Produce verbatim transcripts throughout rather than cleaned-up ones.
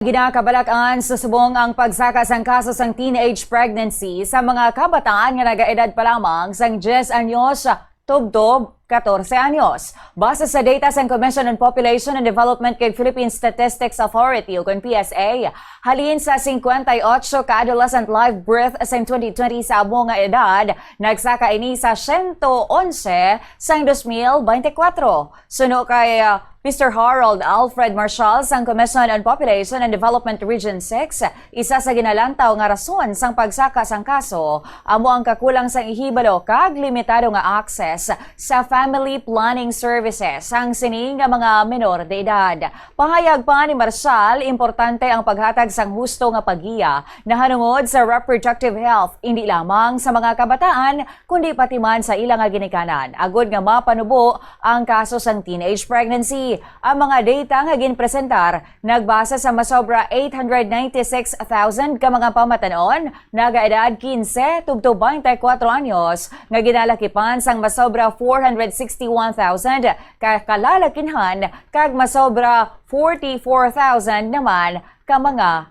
Ginakabalakan sa subong ang pagsaka sang kaso sang teenage pregnancy sa mga kabataan nga nagaedad pa lamang sang diyes anyos tubtob katorse anyos. Base sa data sang Commission on Population and Development kag Philippine Statistics Authority, ukon P S A, halin sa singkwenta y otso ka adolescent live birth sang twenty twenty sa amo nga edad, nagsaka ini sa siyento onse sang dos mil bente kuwatro. Suno kay, ah, Mister Harold Alfred Marshall sang Commission on Population and Development Region six, isa sa ginalantaw nga rason sang pagsaka sang kaso amo ang kakulang sang ihibalo kag limitado nga access sa family planning services sang sini nga mga menor de edad. Pahayag pa ni Marshall, importante ang paghatag sang husto nga pagiya nahanungod sa reproductive health, indi lamang sa mga kabataan, kundi pati man sa ila nga ginikanan, agud nga mapanubo ang kaso sang teenage pregnancy. Ang mga data nga ginpresentar nagbase sa masobra eight hundred ninety-six thousand ka mga pamatan-on, nagaedad kinse tubtob baynte kuwatro anyos, nga ginalakipan sang masobra four hundred sixty-one thousand ka kalalakinhan kag masobra forty-four thousand naman ka mga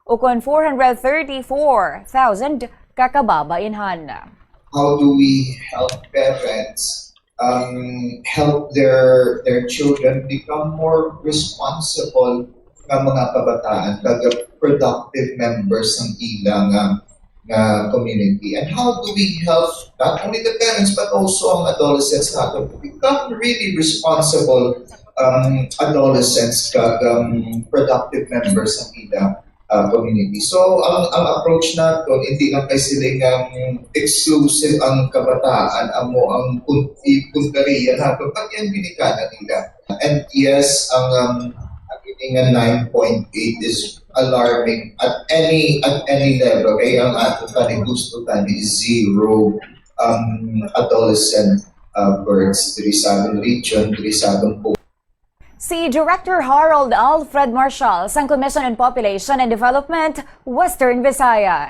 ukon four hundred thirty-four thousand ka kababainhan. How do we help parents um, help their their children become more responsible nga mga kabataan, kag productive members sang ila nga nga community? And how do we help not only the parents but also ang adolescents nato to become really responsible um, adolescents kag um, productive members sang ila uh, community? So ang ang approach nato, hindi lang kay sila nga exclusive ang kabataan amo ang pun- puntarya nato, pati ang ginikanan nila. And yes, ang um, ang ini nga nine point eight is alarming at any at any level. Kay ang ato tani gusto tani is zero um, adolescent uh, births diri sa aton region, diri sa aton Si Director Harold Alfred Marshall sang Commission on Population and Development, Western Visayas.